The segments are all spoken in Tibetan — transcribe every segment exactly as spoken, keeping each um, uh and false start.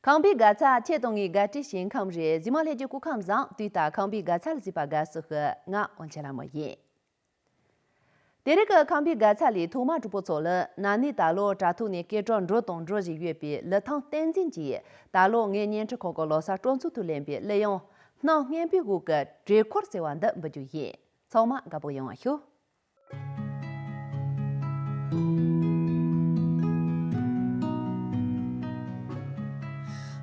ཁམས་པའི་དགའ་ཚལ་ཁྱེད་དང་ངའི་དགའ་སྤྲོའི་ཞིང་ཁམས་རེད། གཟིགས་མོ་ལྷན་རྒྱས་སྐུ་ཁམས་བཟང་། དུས་ལྟར་ཁམས་པའི་དགའ་ཚལ་གཟིགས་པར་དགའ་བསུ་ཞུ། ང་དབང་ཆེན་ལྷ་མོ་ཡིན། དེ་རིང་གི་ཁམས་པའི་དགའ་ཚལ་ལས་ཐོག་མར་གྲོགས་པོ་ཚོ་ལ་ན་ནིང་ད་ལོ་དྲ་ཐོག་ནས་སྐད་གྲགས་འགྲོ་དང་འགྲོ་བཞིན་ཡོད་པའི་ལི་ཐང་བསྟན་འཛིན་གྱིས་ད་ལོ་ངའི་བརྙན་འཕྲིན་ཁང་གི་ལོ་གསར་སྤྲོ་ཚོགས་དུ་ལེན་པའི་གླུ་དབྱངས་སྣང་བརྙན་པའི་འོག་གི་བྲེལ་འཁོར་ཟེར་བ་འདི་འབུལ་རྒྱུ་ཡིན། ཚང་མ་དགའ་པོ་ཡོང་བ་ཞུ།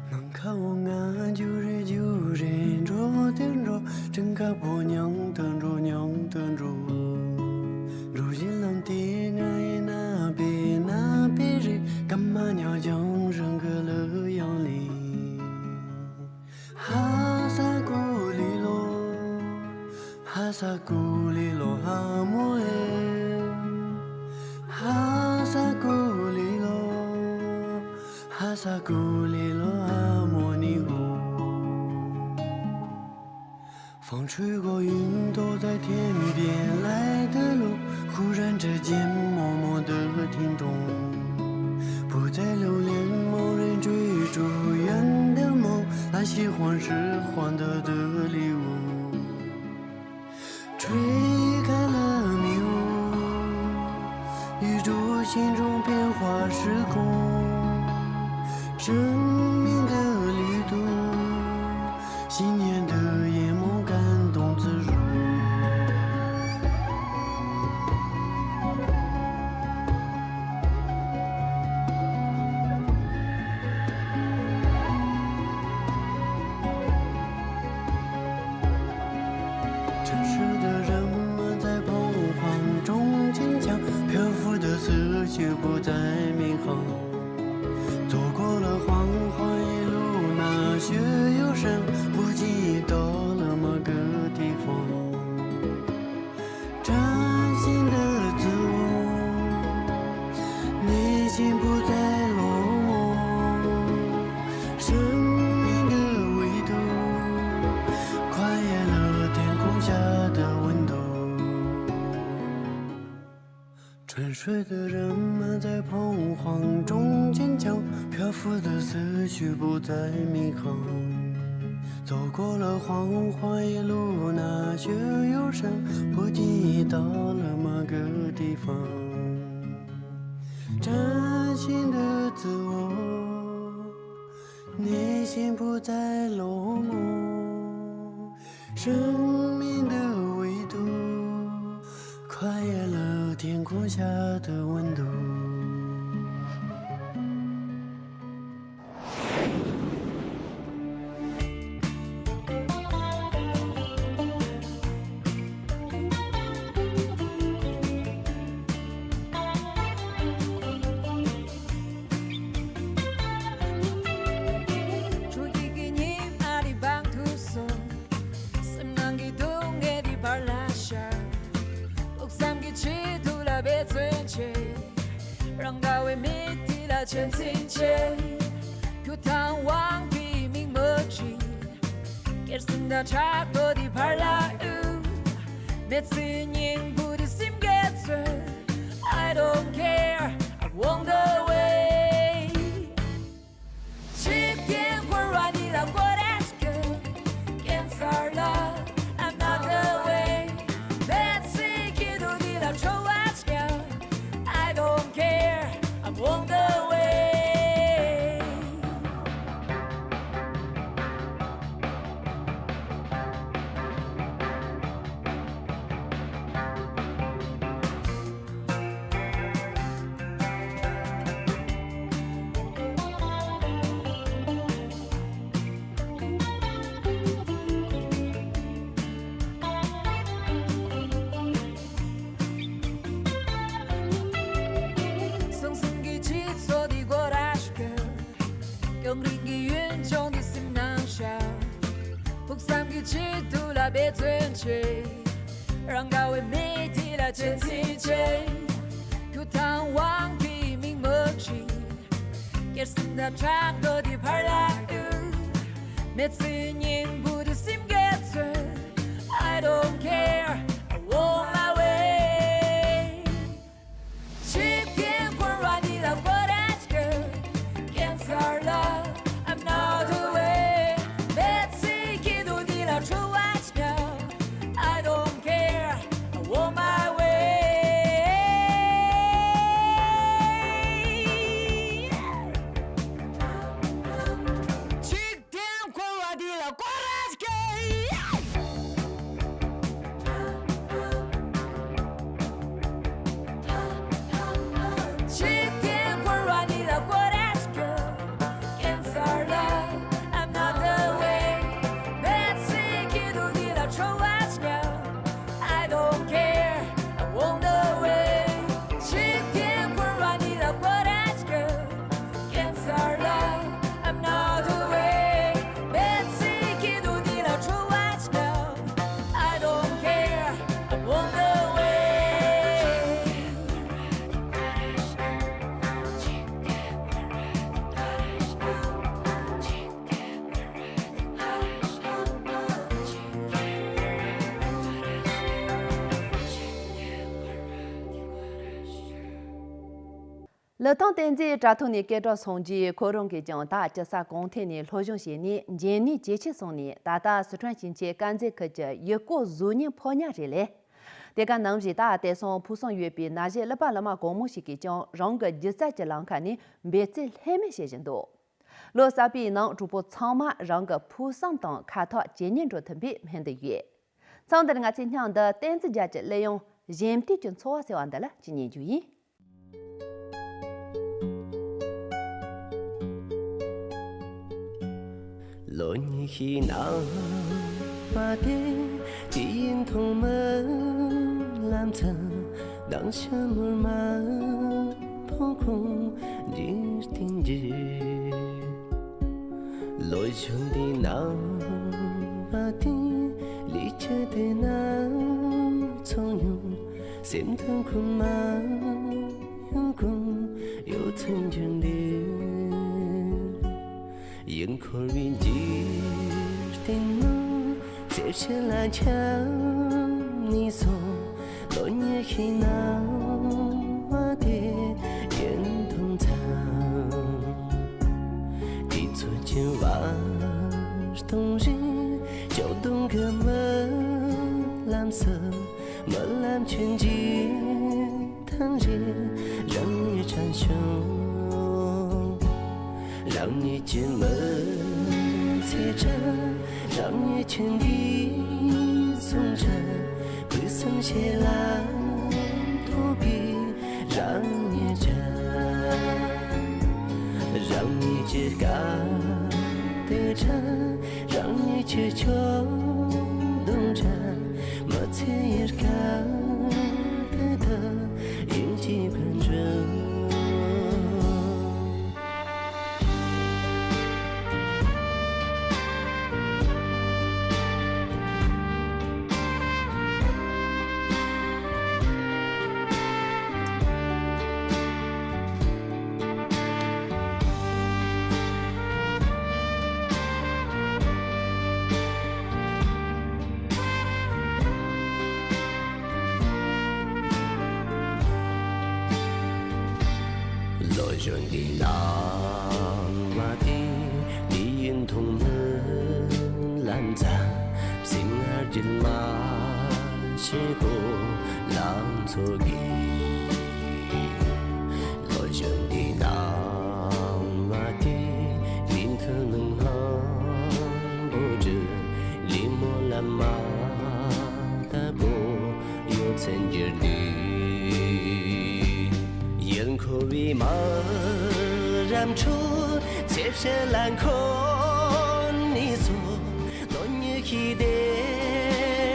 ནམ་མཁའ་འོག་ང་རྒྱུག་རེ་རྒྱུག་རེ་འགྲོ་དེར་འགྲོ། སྤྲིན་དཀར་པོ་མཉམ་དུ་འགྲོ་མཉམ་དུ་འགྲོ། འགྲོ་བཞིན་ལམ་དེ་ང་ཡི་ན་པེ་ན་པེ་རེད། སྐར་མ་ཉག་རྐྱང་རང་གི་གླུ་དབྱངས་ལེན། ཧ་ས་ཀུ་ལི་ལོ། ཧ་ས་ཀུ་ལི་ལོ་ཧ་མོ་ཨེ། ཧ་ས་ཀུ་ལི་ལོ། ཧ་ས་ཀུ་ལི་ལོ་ཧ་མོ་ནི་ཧུ། 风吹过云朵，在天边来的路，忽然之间默默地停动，不再留恋某人追逐远的梦，那些患是患得的礼物。 吹开了迷雾，宇宙心中变化时空，生命的旅途，信念的眼眸感动自如。 城市的人们在彷徨中坚强，漂浮的思绪不再迷航。走过了黄昏夜路，那些忧伤不经意到了某个地方。 崭新的自我，内心不再落寞，生命的维度，跨越了天空下的温度。沉睡的人们在彷徨中坚强，漂浮的思绪不再迷航。 走过了黄昏夜路，那些忧伤不经意到了某个地方。崭新的自我，内心不再落寞，生命的维度，跨越了天空下的温度。 ཆུ་སྐྱིད་ཀྱི་ཉི་མ་རེ་སྦང་ཐུབ་སོང་། སེམས་ནང་གི་སྡུག་བསྔལ་དེ་ཕར་ལ་བཞག་ཕུགས་བསམ་གྱི་ཆེད་དུ་ལ་འབད་བརྩོན་བྱེད། རང་དགའ་བའི་མི་དེ་ལ་ཆེད་འཛིན་བྱེད། རྒྱུ་དང་དབང་པོའི་མིག་མ་བྱེད། སྐྱེད་སྲིང་དང་ཕྲག་དོག་དེ་ཕར་ལ་དབུལ། མི་ཚེའི་སྙིང་པོ་དེ་སེམས་ཀྱིས་འཚོལ། I don't care, I won't go away. ཇི་སྐད་འཁོར་བ་འདི་ལ་མགོ་རས་སྐྱོ། Cancer ལ་I'm not the way. མི་ཚེའི་སྐྱིད་སྡུག་འདི་ལ་ཁྲོ་བ་སྐྱོ། I don't care, I won't go away. སང་སང་གི་སྤྱི་ཚོགས་འདི་སྒོ་ར་ཤི་གི། རྒྱང་རིང་གི་ཡུལ་ལྗོངས་འདི་སེམས་ནང་བཞག་ཕུགས་བསམ་གྱི་ཆེད་དུ་ལ་འབད་བརྩོན་བྱེད། རང་དགའ་བའི་མི་དེ་ལ་གཅེས་འཛིན་བྱེད། རྒྱུ་དང་དབང་པོའི་མིག་མ་བྱེད། སྐྱེད་སྲིང་དང་ཕྲག་དོག་དེ་ཕར་ལ་དབུལ། མི་ཚེའི་སྙིང་པོ་དེ་སེམས་ཀྱིས་འཚོལ། I don't care, I want my way. ཇི་སྐད་འཁོར་བ་འདི་ལ་མགོ་རས་སྐྱོ། Cancer ལ་I'm not འདི་དང་བསྟན་འཛིན་དྲ་ཐོག་ནས་སྐད་གྲགས་སོང་རྗེས། ཁོ་རང་གིས་ཀྱང་ད་ཅི་ས་གང་ཐད་ནས་སློབ་སྦྱོང་བྱས་ནས་འཇོན་ནུས་ཇེ་ཆེར་སོང་ནས། ད་ལྟ་སི་ཁྲོན་ཞིང་ཆེན་དཀར་མཛེས་ཁུལ་གྱི་ཡུལ་སྐོར་གཟུགས་བརྙན་ཕོ་ཉ་རེད་ལས། དེ་ག་ནང་བཞིན་ད་དེང་སང་ཕུགས་བསམ་ཡོད་པའི་ན་གཞོན་སློབ་པ་སློབ་མ་གང་མང་ཞིག་གིས་ཀྱང་རང་གི་སྒྱུ་རྩལ་གྱི་ལམ་ཁ་ནས་འབད་བརྩོན་ལྷོད་མེད་བྱེད་བཞིན་འདུག་ལོ་གསར་པའི་ནང་གྲོགས་པོ་ཚང་མ་རང་གི་ཕུགས་བསམ་དང་ཁ་ཐག་ཇེ་ཉེ་འགྲོ་ཐུབ་པའི་སྨོན་འདུན་ཡོད། མཚམས་འདིར་ང་ཚོས་སྙིང་འདི་བསྟན་འཛིན་རྒྱལ་གྱི་གླུ་དབྱངས་གཞན་དུས་ཀྱི་འཚོ་བ་ཟེར་བ་འདི་ལ་ཅིག་ཉན་རྒྱུ་ཡིན། ལོ་ཉི་ཤུའི་ནང་མ་དེ་དུས་ཡུན་ཐུང་མི་ལམ་ཚང་དང་ཤ་མུར་མ་ཕོ་ཁོང་འདྲིས་ཏིང་འདྲིས། ལོ་གཞོན་འདི་ནང་མ་དེ་ལི་ཆ་དེ་ན་ཚོང་ཉུང་སེམས་ཐང་ཁུ་མ་ཡོང་ཁུང་ཡོད་ཚུན་འགྱུར་འདི། ཡུན་འཁོར་བའི་འཇིག་རྟེན་ནང་རྩེ་ཕྱི་ལ་འཁྱམས་ནས་སོང་། ལོ་ཉི་ཤུའི་ནང་མ་དེ་ཡུན་ཐུང་ཙམ། དུས་ཚོད་ཀྱི་བར་སྟོང་རེ་ཅོག་སྟོང་གི་རྨི་ལམ་སུ། རྨི་ལམ་གྱི་འཇིག་ཐང་རེ་རང་ཉིད་དྲན་བྱུང་། རང་ཉིད་ཀྱི་མི་ཚེ་དྲན། རང་ཉིད་ཀྱི་འདས་སོང་དྲན། ཕུགས་བསམ་བྱེད་ལ་ཐོབ་པའི་རང་ཉིད་དྲན། རང་ཉིད་ཀྱི་དཀའ་སྡུག་དྲན། རང་ཉིད་ཀྱི་ཆོག་སྡང་དྲན། མི་ཚེ་ཡི་དཀའ་སྡུག་དུ་ཡིན་གྱི་ཕན་འགྲོ། ལོ་གཞོན་འདི་ནང་མ་དེ་དུས་ཡུན་ཐུང་མི་ལམ་ཙམ། སེམས་ངར་རྒྱུན་མ་ཤེས་པོ་ལང་ཚོ་གི། ལོ་གཞོན་འདི་ནང་མ་དེ་མི་མཐུན་མི་སྣང་བོ་འདྲི། ལི་མོ་ལ་མ་ལྟ་བུ་ཡོད་ཚན་འགྱུར་འདི། ཡུལ་འཁོར་བའི་མ་རམ་ཁྲོད་ཚེ་ཕྱི་ལ་འཁོར་ནས་སོ། ལོ་ཉི་ཤུའི་བདེ་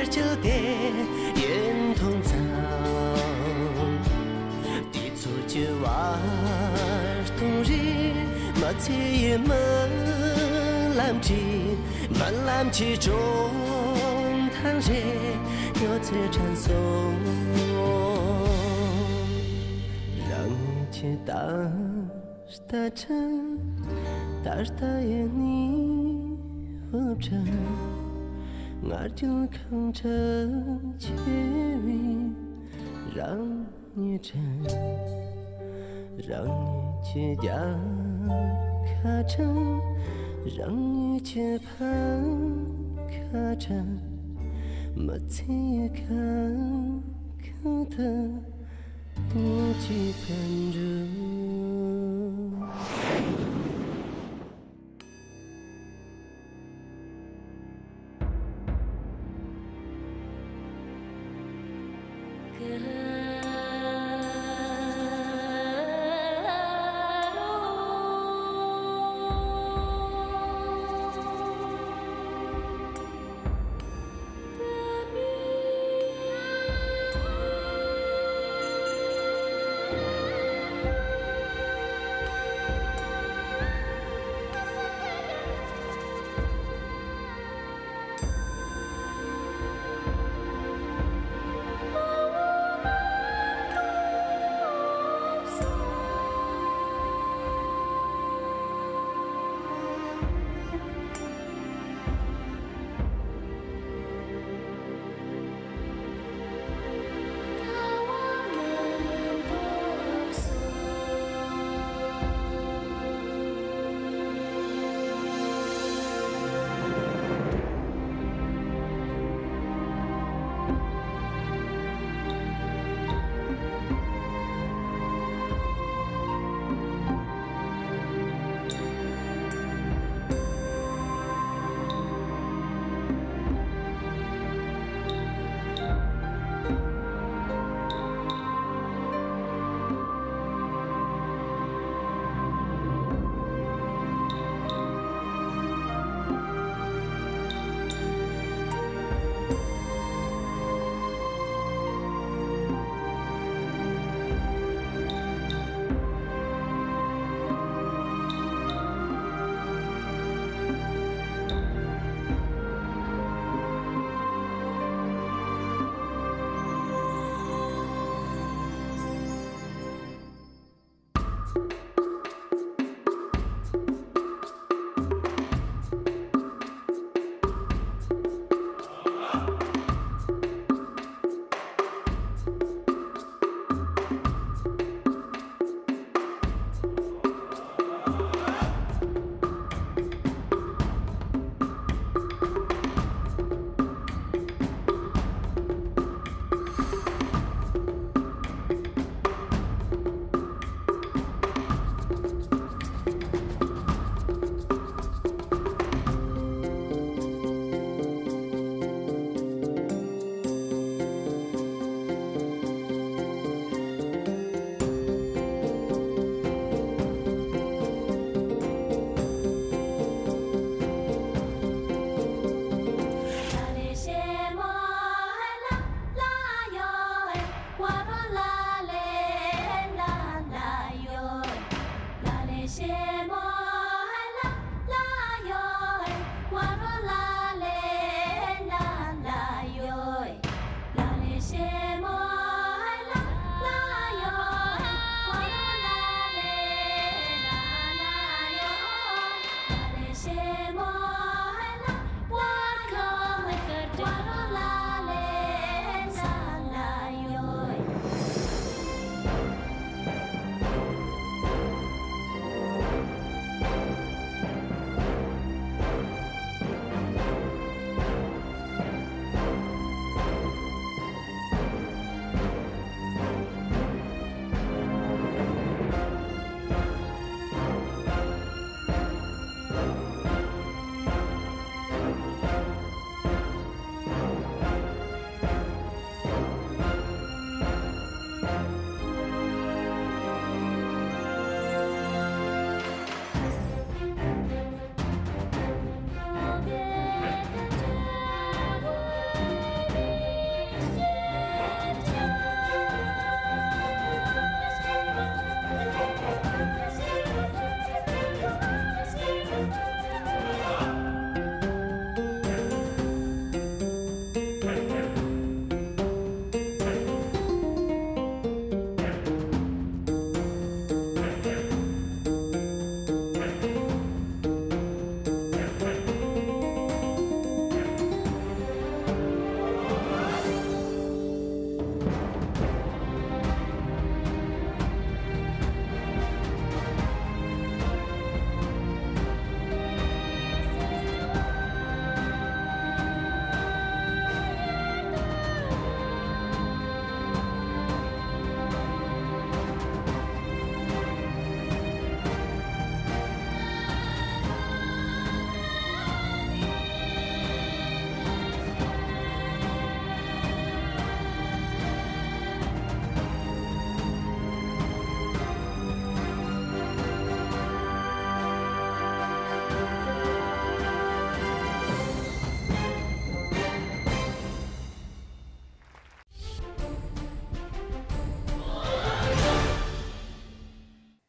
སྐྱིད་དེ་ཡུན་ཐུང་ཙམ། དུས་ཚོད་ཀྱི་བར་སྟོང་རེ་མི་ཚེ་ཡི་རྨི་ལམ་གྱི། རྨི་ལམ་གྱི་ཅོང་ཐང་རེ་ཡོད་ཚད་དྲན་སོང་། རང་ཉིད་ཀྱི་ད་ལྟ་དྲན། ད་ལྟ་ཡི་གནས་བབ་དྲན། ང་རྒྱལ་ཁང་བྲལ་ཆེ་བའི་རང་ཉིད་དྲན། རང་ཉིད་ཀྱི་རྒྱལ་ཁ་དྲན། རང་ཉིད་ཀྱི་ཕམ་ཁ་དྲན། མི་ཚེའི་ཁ་ཁ་དུ་ངོ་གཅིག་པར་འགྲོ།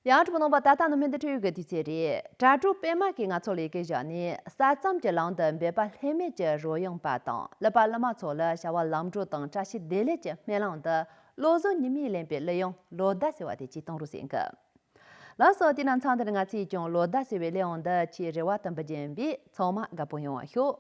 ཡང་གྲུབ་རྣམ་པ། ད་ལྟ་ནི་སྨན་བདེ་འཕྲོད་ཡུལ་གྱི་དུས་ཚོད་རེད། དྲ་གྲོགས་པད་མ་གིས་ང་ཚོ་ལ་ཡི་གེ་བཞག་ནས། ས་མཚམས་ཀྱི་ལམ་དུ་འབད་པ་ལྷད་མེད་ཀྱི་རོལ་དབྱངས་པ་དང་། གླུ་པ་གླུ་མ་ཚོ་ལ་བྱ་བ་ལམ་འགྲོ་དང་བཀྲ་ཤིས་བདེ་ལེགས་ཀྱི་སྨོན་ལམ་དུ། བློ་བཟང་ཉི་མས་ལེན་པའི་གླུ་དབྱངས་ལོ་ཟླ་ཟེར་བ་དེ་ཅིག་གཏོང་རོགས་ཟེར་གི། ལགས་སོ། དེ་ན་མཚམས་འདིར་ང་ཚོས་ཀྱང་ལོ་ཟླ་ཟེར་བའི་གླུ་དབྱངས་འདི་ཆེས་རེ་བ་དམ་པོ་ཅན་པས་ཚང་མ་དགའ་པོ་ཡོང་བ་ཤོག།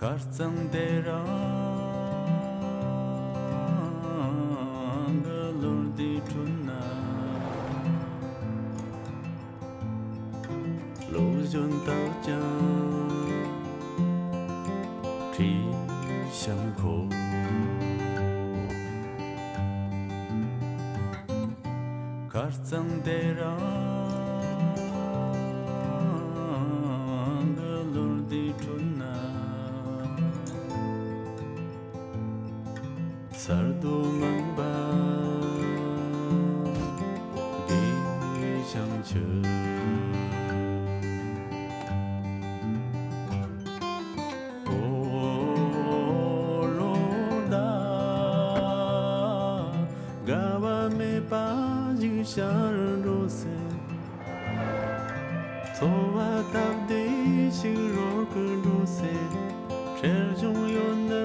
ཁ་རྩང་དེ་རང་གི་ལོ་འདིའི་ཁྲོད་ན། བློ་གཞོན་དག་ཀྱང་ཁྲིད་ཤིང་ཁོ། ཁ་རྩང་དེ་རང་གི་ལོ་འདིའི་ཁྲོད་ན། ས་རྡོ་མང་པོ་འདི་བཞིན་ཆུ། འོ་ལོ་ཟླ། དགའ་བ་མེད་པ་ཞིག་ཤར་འགྲོ་ཟེར། འཚོ་བ་སྟབས་བདེ་ཞིག་རོལ་གི་འགྲོ་ཟེར། ཁྲེལ་གཞུང་ཡོད་ནི་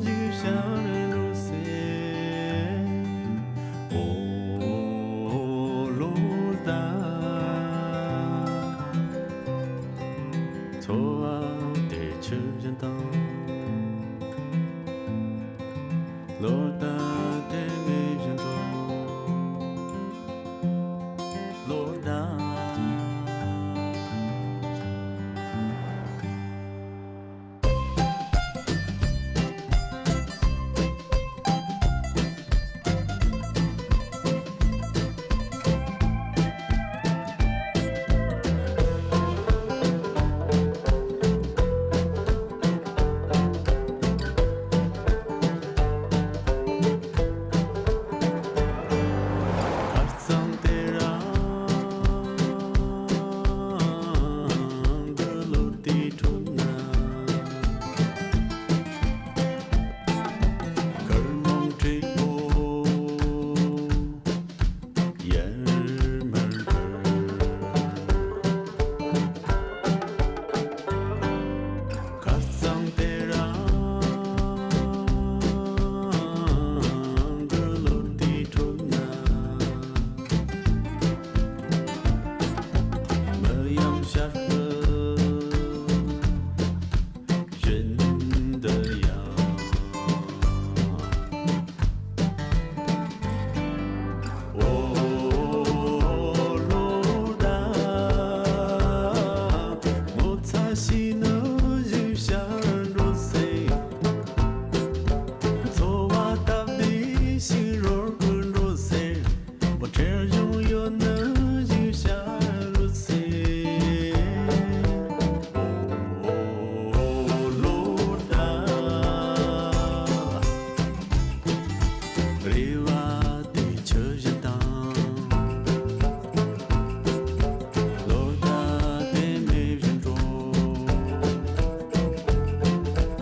ཞིག་ཤར་འགྲོ་ཟེར། འོ་ལོ་ཟླ། འཚོ་བ་དེ་ཆུ་བཞིན་དྭངས། ལོ་ཟླ་དེ་མེ་བཞིན་འགྲོ། ལོ་ཟླ། ཁ་རྩང་དེ་རང་གི་ལོ་དེའི་ཁྲོད་ན། དཀར་མོ་དྲེད་པོ། ཡར་མར་འཕུར། ཁ་རྩང་དེ་རང་གི་ལོ་དེའི་ཁྲོད་ན། མི་ཡང་ཤར་བུ་བཞིན་དུ་ཡང་། འོ་ལོ་ཟླ། ངོ་ཚ་ཞིག་ནི་ཞིག་ཤར་འགྲོ་ཟེར། འཚོ་བ་སྟབས་བདེ་ཞིག་རོལ་གི་འགྲོ་ཟེར། འོ་ཁྲེལ་གཞུང་ཡོད་ནི་ཞིག་ཤར་འགྲོ་ཟེར། འོ་ལོ་ཟླ། རེ་བ་དེ་ཆུ་བཞིན་དྭངས། ལོ་ཟླ་དེ་མེ་བཞིན་འགྲོ།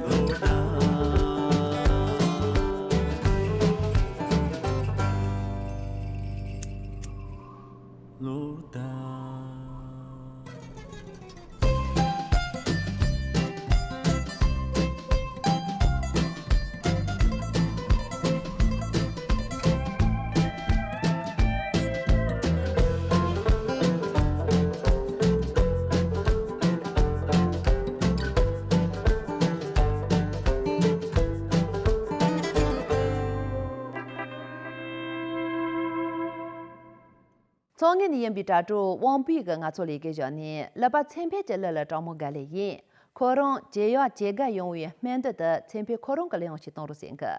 ལོ་ཟླ། ལོ་ཟླ། མཚོ་སྔོན་ནས་ཡིན་པའི་དྲ་གྲོགས་དབང་པོས་ཀྱིས་ང་ཚོ་ལ་ཡི་གེ་བཞག་ནས། གླུ་པ་ཚེ་འཕེལ་གྱི་གླུ་ལ་དྲང་མོ་དགའ་ལེ་ཡིན། ཁོ་རང་ཇེ་ཡག་ཇེ་དགའ་ཡོང་བའི་སྨོན་འདུན་དུ་ཚེ་འཕེལ་ཁོ་རང་གི་གླུ་དབྱངས་ཤིག་གཏོང་རོགས་ཟེར་གི།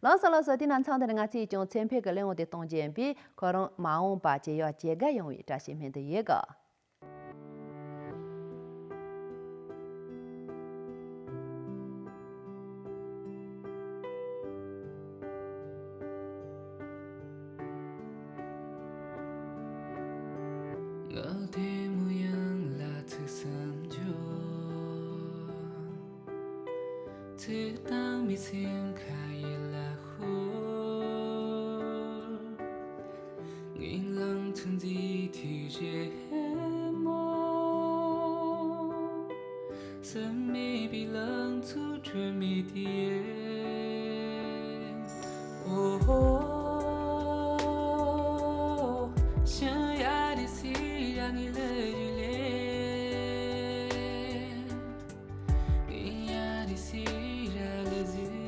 ལགས་སོ་ལགས་སོ། དེ་ན་མཚམས་འདིར་ང་ཚོས་ཀྱང་ཚེ་འཕེལ་གྱི་གླུ་དབྱངས་དེ་གཏོང་རྒྱུ་ཡིན་པས། ཁོ་རང་མ་འོངས་པ་ཇེ་ཡག་ཇེ་དགའ་ཡོང་བའི་བཀྲ་ཤིས་སྨོན་འདུན་ཡོད་གི། ངའི་བདེ་མོ་ཡང་ལ་ཚིག་སུམ་ཅུ། ཚིག་དང་མི་སེམས་ཁ་ཡི་ལ་ཤོར། ངའི་ལང་ཚོ་འཛིན་དུས་རེ་མོ། སེམས་མེད་པའི་ལང་ཚོ་དྲོད་མེད་དེ། ཨོ་ཧོ། ཤི་ཡ་རེད་ཟེར་ར་ངའི་ལ་རུ་ལེ། ངའི་ཡ་རེད་ཟེར་ར་ལ་ཟི་ལེ།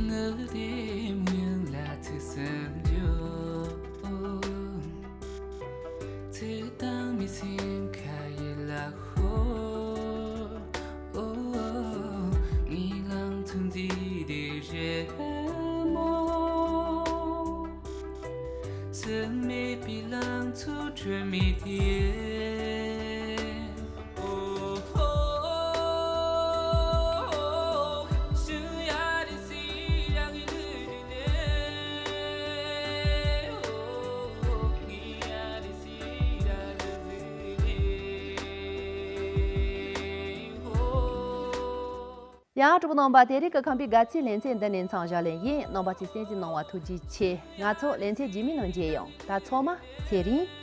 ངའི་བདེ་མོ་ཡང་ལ་ཚིག་སུམ་ཅུ། ཚིག་དང་མི་སེམས་ཁ་ཡི་ལ་ཤོར། ངའི་ལང་ཚོ་འཛིན་དུས་རེ་མོ། སེམས་མེད་པའི་ལང་ཚོ་དྲོད་མེད་དེ། ཡང་གྲོགས་པོ་རྣམ་པ། དེ་རིང་གི་ཁམས་པའི་དགའ་ཚལ་ལེ་ཚན་འདི་ནས་མཚམས་བཞག་ལེ་ཡིན། རྣམ་པ་ཚོས་གསན་གཟིགས་གནང་བ་ཐུགས་རྗེ་ཆེ། ང་ཚོ་ལེ་ཚན་རྗེས་མའི་ནང་མཇལ་ཡོང་། ད་ཚང་མ་ཚེ་རིང་།